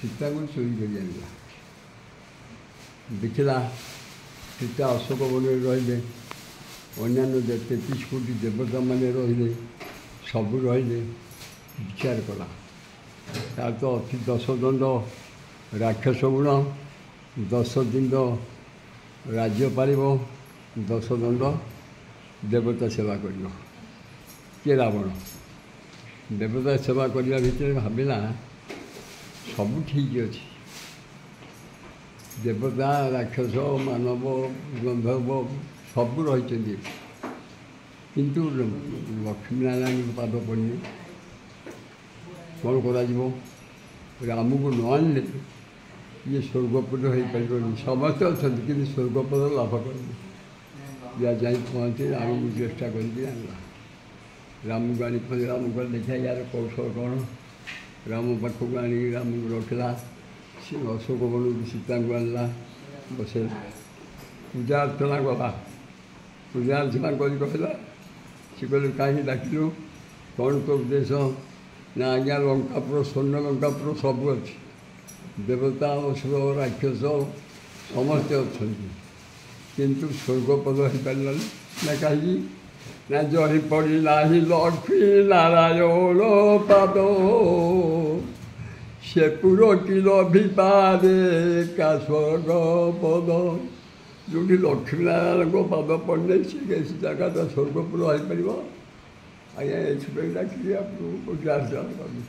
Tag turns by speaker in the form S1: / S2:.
S1: ସୀତାଙ୍କୁ ଚୋରି କରି ଆଣିଲା। ଦେଖିଲା ସୀତା ଅଶୋକ ବନରେ ରହିଲେ, ଅନ୍ୟାନ୍ୟ 33 କୋଟି ଦେବତାମାନେ ରହିଲେ, ସବୁ ରହିଲେ। ବିଚାର କଲା, ତାର ତ ଅଛି 10 ଦଣ୍ଡ ରାକ୍ଷସ ଗୁଣ, 10 ଦିନ ରାଜ୍ୟ ପାରିବ, 10 ଦଣ୍ଡ ଦେବତା ସେବା କରିବ। କିଏ? ରାବଣ। ଦେବତା ସେବା କରିବା ଭିତରେ ଭାବିଲା ସବୁ ଠିକ୍ ଅଛି, ଦେବତା, ରାକ୍ଷସ, ମାନବ, ଗନ୍ଧର୍ବ ସବୁ ରହିଛନ୍ତି, କିନ୍ତୁ ଲକ୍ଷ୍ମୀନାରାୟଣଙ୍କ ପାଦ ପଡ଼ିନି। କ'ଣ କରାଯିବ? ରାମକୁ ନ ଆଣିଲେ ଇଏ ସ୍ୱର୍ଗପଦ ହେଇପାରିବନି। ସମସ୍ତେ ଅଛନ୍ତି କିନ୍ତୁ ସ୍ୱର୍ଗପଦ ଲାଭ କରିନି। ୟା ଯାଇ ପହଞ୍ଚି ରାମକୁ ଚେଷ୍ଟା କରିକି ଆଣିଲା। ରାମକୁ ଆଣି ପହଞ୍ଚି ରାମ କହିଲେ, ଦେଖିବା ୟାର କୌଶଳ କ'ଣ? ରାମ ପାଖକୁ ଆଣିକି ରାମକୁ ରଖିଲା। ସେ ଅଶୋକ ବନକୁ ସୀତାଙ୍କୁ ଆଣିଲା, ବସେଇଲା, ପୂଜା ଅର୍ଚ୍ଚନା କଲା। ପୂଜା ଅର୍ଚ୍ଚନା କରି କହିଲା, ସେ କହିଲେ, କାହିଁକି ଡାକିଲୁ, କ'ଣ ତୋ ଉଦ୍ଦେଶ୍ୟ? ନା ଆଜ୍ଞା, ଲଙ୍କାପୁର, ସ୍ୱର୍ଣ୍ଣ ଲଙ୍କାପୁର ସବୁ ଅଛି, ଦେବତା, ଅସୁର, ରାକ୍ଷସ ସମସ୍ତେ ଅଛନ୍ତି, କିନ୍ତୁ ସ୍ୱର୍ଗପଦ ହେଇପାରିଲାନି। ନା କାହିଁକି? ନା ଜହି ପଡ଼ି ନାହିଁ ଲକ୍ଷ୍ମୀ ନାରାୟଣ ପାଦ, ସେ ପୁର କି ଲଭିପାରେ କା ସ୍ୱର୍ଗ ପଦ। ଯେଉଁଠି ଲକ୍ଷ୍ମୀ ନାରାୟଣଙ୍କ ପାଦ ପଡ଼ିଲେ ସେ ଜାଗାଟା ସ୍ୱର୍ଗପୁର ହେଇପାରିବ? ଆଜ୍ଞା, ଏଥିପାଇଁ ଡାକିଲି ଆପଣଙ୍କୁ, ପୂଜା ଅର୍ଚ୍ଚନା କଲି।